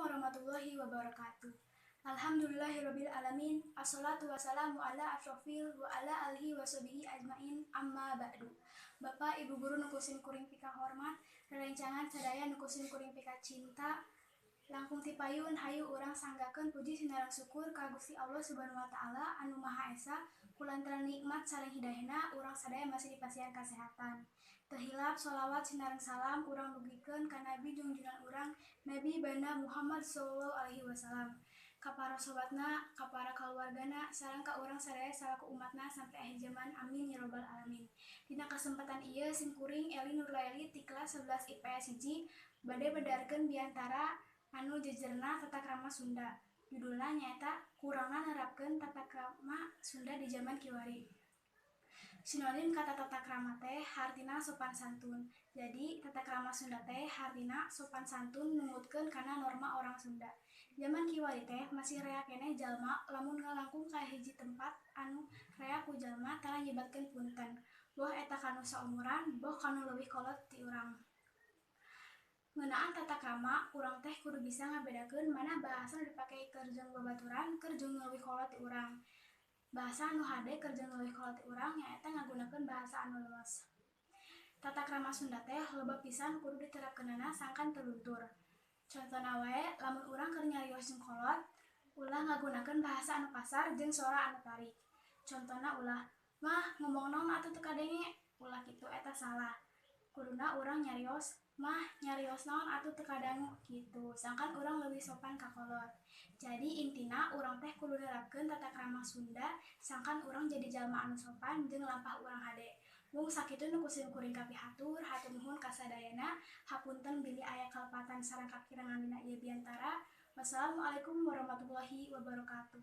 Warahmatullahi wabarakatuh. Alhamdulillahirabbil alamin. Assalatu wassalamu ala asyrofil wa ala alihi washabihi ajmain, amma ba'du. Bapak, Ibu guru nu ku sim kuring pika hormat, rerencangan sadaya nu ku sim kuring pika cinta, langkung ti payun hayu urang sanggakeun puji sinareng syukur ka Gusti Allah Subhanahu wa Taala anu Maha Esa, kulantaran nikmat sareng hidayahna urang sadaya masih dipasihan kesehatan. Teu hilap sholawat sinareng salam urang dugikeun ka Nabi junjungan urang, Nabi Banda Muhammad sallallahu alaihi wasallam, ka para sobatna, ka para kaluargana, sareng ka urang sadaya salaku umatna sampai akhir zaman, amin ya robbal alamin. Dina kesempatan ieu sim kuring, Eli Nurlaeli, ti kelas 11 IPS 1, bade bedarkeun biantara anu jejerna tata krama Sunda. Judulna nyaeta kurangna nerapkeun tata krama Sunda di zaman kiwari. Sinonim kata tata krama teh hartina sopan santun. Jadi, tata krama Sunda teh hartina sopan santun numutkeun kana norma orang Sunda. Zaman kiwari teh masih rea keneh jalma lamun ngalangkung ka hiji tempat anu rea ku jalma tara nyebatkeun punten. Boh eta kanu saumuran, boh kanu leuwih kolot ti urang. Ngeunaan tata krama, urang teh kudu bisa ngabedakeun mana bahasa nu dipake keur jeung babaturan, keur jeung nu leuwih kolot ti urang. Bahasa anu hade keur jeung nu leuwih kolot ti urang nyaeta ngagunakeun bahasa anu lemes. Tata krama Sunda teh loba pisan kudu diterapkeunana sangkan teu luntur. Contona wae, lamun urang keur nyarios jeung kolot, ulah ngagunakeun bahasa anu kasar jeung sora anu tarik. Contona ulah, "Mah, ngomong naon atuh teu kadenge?" Ulah kitu, eta salah. Kuduna urang nyarios, "Mah, nyarios naon atuh teu kadangu?" Kitu, sangkan urang leuwih sopan ka kolot. Jadi intina urang teh kudu nerapkeun tata krama Sunda sangkan urang jadi jalma anu sopan jeung lampah urang hade. Mung sakitu nu ku sim kuring kapihatur, hatur nuhun ka sadayana, hapunten bilih aya kalepatan sareng kakirangan dina ieu biantara. Wassalamualaikum warahmatullahi wabarakatuh.